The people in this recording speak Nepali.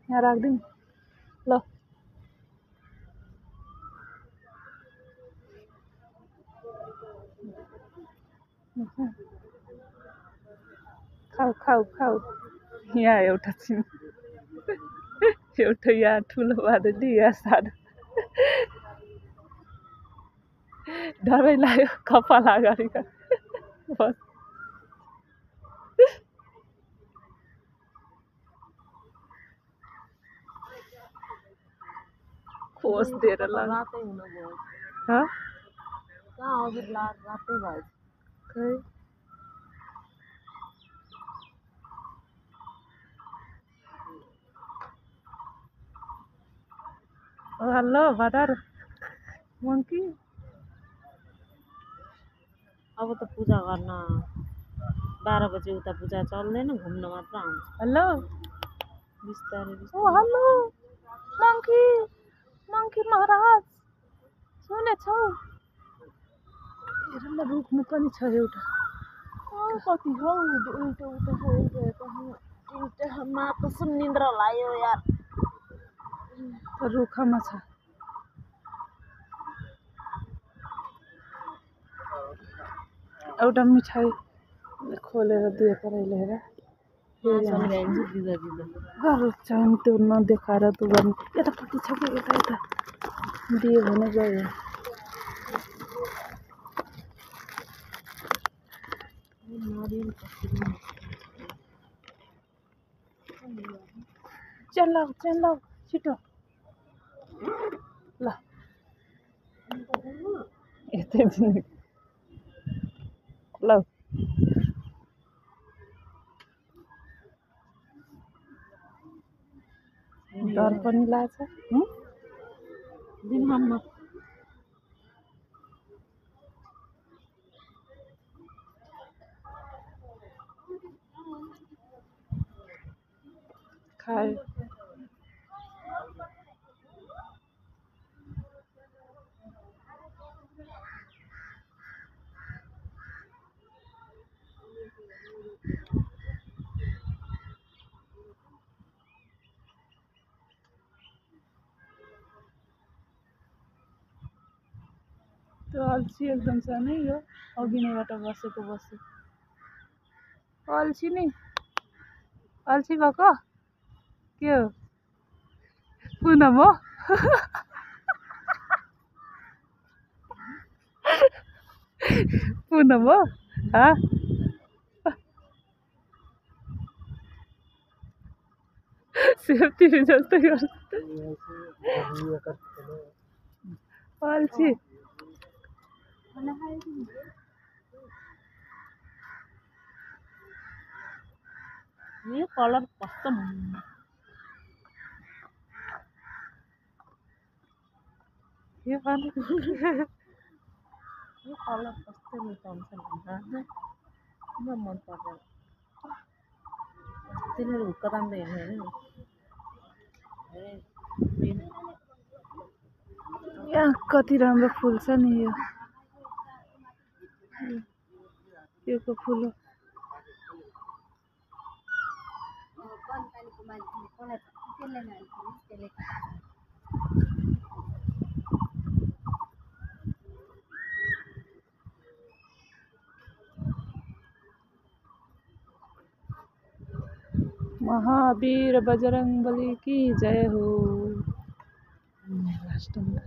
यहाँ राखिदिउँ ल। खाऊ खाऊ खाऊ। यहाँ एउटा छिन्, एउटा यहाँ ठुलो बाँधेली, यहाँ सानो। डरै लाग्यो कपाल अगाडि बस। खोस दिएर रातै हुन गयो। कहाँ अघि रातै भयो। खै हेलो भटार मङ्की। अब त पूजा गर्न 12 बजे उता पूजा चल्दैन, घुम्न मात्र आउँछ। हेलो बिस्तारै ओ हेलो मङ्की, मङ्की महाराज सुनेछौ? हेर न रुखमा पनि छ एउटा। कति हौ एउटा उता छ एउटा यता माको निन्द्रा लाग्यो यार। रुखमा छ। एउटा मिठाई खोलेर दिए परेले हेर। चाहिने त्यो नदेखाएर तँ गर्नु। यतापट्टि छ कि यता यता दियो भने गयो। चल छिटो ल। यतै दिने ल। डर पनि लाग्छ। खाए त्यो अल्छी एकदम सानै हो। अघि नैबाट बसेको बस्यो। अल्छी नि अल्छी भएको के हो? पुनम हो? पुनम हो? सेफ्टी जस्तै गर्छ अल्छी। यो कलर कस्तो यो पानी यो कलर कस्तो मिठो हुन्छ नि म मन पर्दैन। तिनीहरू हुक्क तान्दै हेर्नु होइन। यहाँ कति राम्रो फुल छ नि यो को फुल हो। महावीर बजरंगबली की जय हो। लास्ट में